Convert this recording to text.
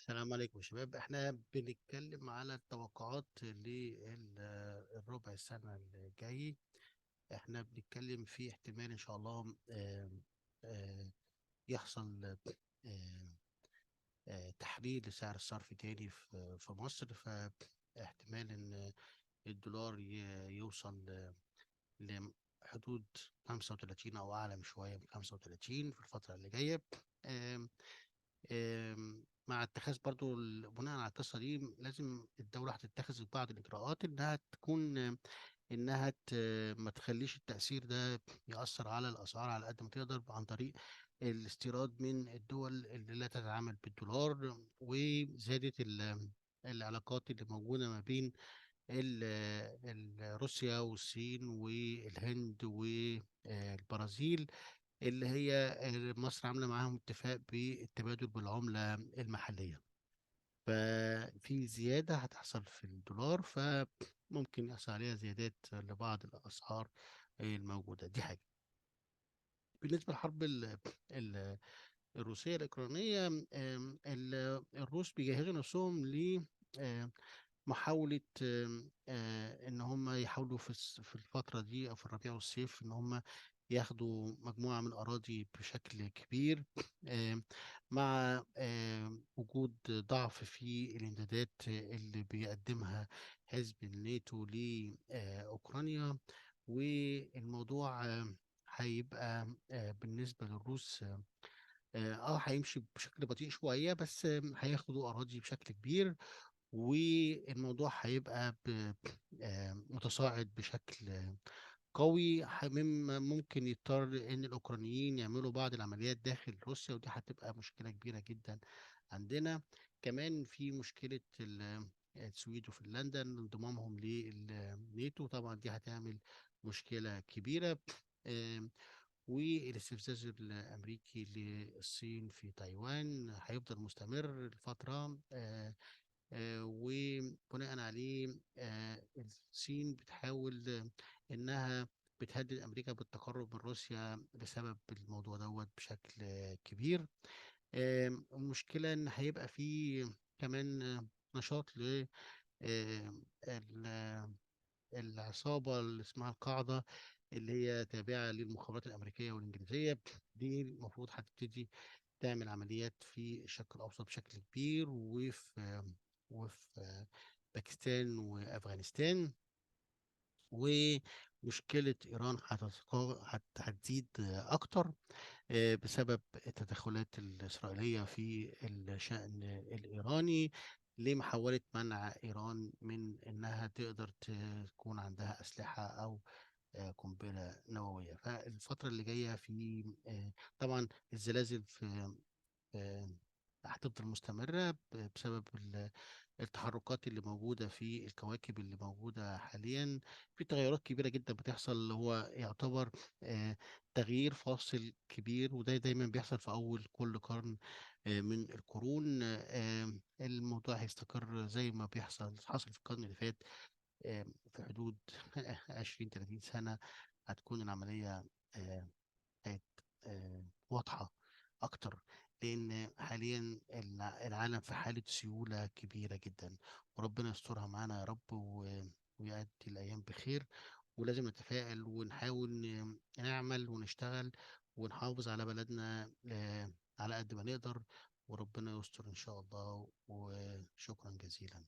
السلام عليكم يا شباب، احنا بنتكلم على التوقعات للربع السنة الجاي. احنا بنتكلم في احتمال ان شاء الله آه، يحصل تحرير لسعر الصرف تاني في مصر. فاحتمال ان الدولار يوصل لحدود 35 او اعلى شوية من 35 في الفترة اللي جاية. آم، مع اتخاذ برضو بناء على القصة دي لازم الدولة هتتخذ بعض الإجراءات إنها تكون إنها ما تخليش التأثير ده يأثر على الأسعار على قد ما تقدر، عن طريق الاستيراد من الدول اللي لا تتعامل بالدولار، وزادت العلاقات اللي موجودة ما بين روسيا والصين والهند والبرازيل، اللي هي مصر عاملة معاهم اتفاق بالتبادل بالعملة المحلية. ففي زيادة هتحصل في الدولار، فممكن يحصل عليها زيادات لبعض الأسعار الموجودة. دي حاجة. بالنسبة للحرب ال- الروسية الأوكرانية، الروس بيجهزوا نفسهم ل آم، محاولة، إن هم يحاولوا في الفترة دي أو في الربيع والصيف إن هم ياخدوا مجموعة من الأراضي بشكل كبير، آم، مع وجود ضعف في الإمدادات اللي بيقدمها حزب الناتو لأوكرانيا. والموضوع هيبقى بالنسبة للروس هيمشي بشكل بطيء شوية، بس هياخدوا أراضي بشكل كبير، والموضوع هيبقى متصاعد بشكل قوي، مما ممكن يضطر ان الاوكرانيين يعملوا بعض العمليات داخل روسيا، ودي هتبقى مشكلة كبيرة جدا عندنا. كمان في مشكلة السويد وفنلندا انضمامهم للناتو، طبعا دي هتعمل مشكلة كبيرة. والاستفزاز الأمريكي للصين في تايوان هيفضل مستمر لفترة، وبناء عليه الصين بتحاول إنها بتهدد أمريكا بالتقرب من روسيا بسبب الموضوع دوت بشكل كبير. المشكلة إن هيبقى في كمان نشاط ل آه، ال- العصابة اللي اسمها القاعدة، اللي هي تابعة للمخابرات الأمريكية والإنجليزية. دي المفروض هتبتدي تعمل عمليات في الشرق الأوسط بشكل كبير، وفي باكستان وأفغانستان. ومشكلة إيران هتزيد أكتر بسبب التدخلات الإسرائيلية في الشأن الإيراني لمحاولة منع إيران من إنها تقدر تكون عندها أسلحة أو قنبلة نووية. فالفترة اللي جاية في طبعا الزلازل في آه، هتفضل مستمرة بسبب التحركات اللي موجودة في الكواكب اللي موجودة حاليا. في تغيرات كبيرة جدا بتحصل، اللي هو يعتبر آه، تغيير فاصل كبير، وده دايما بيحصل في أول كل قرن من القرون. الموضوع هيستقر زي ما حصل في القرن اللي فات، في حدود 20 30 سنة هتكون العملية آه، بقت واضحة أكتر، لأن حاليا العالم في حالة سيولة كبيرة جدا. وربنا يسترها معانا يا رب، ويعدي الأيام بخير. ولازم نتفائل ونحاول نعمل ونشتغل ونحافظ على بلدنا على قد ما نقدر، وربنا يستر إن شاء الله. وشكرا جزيلا.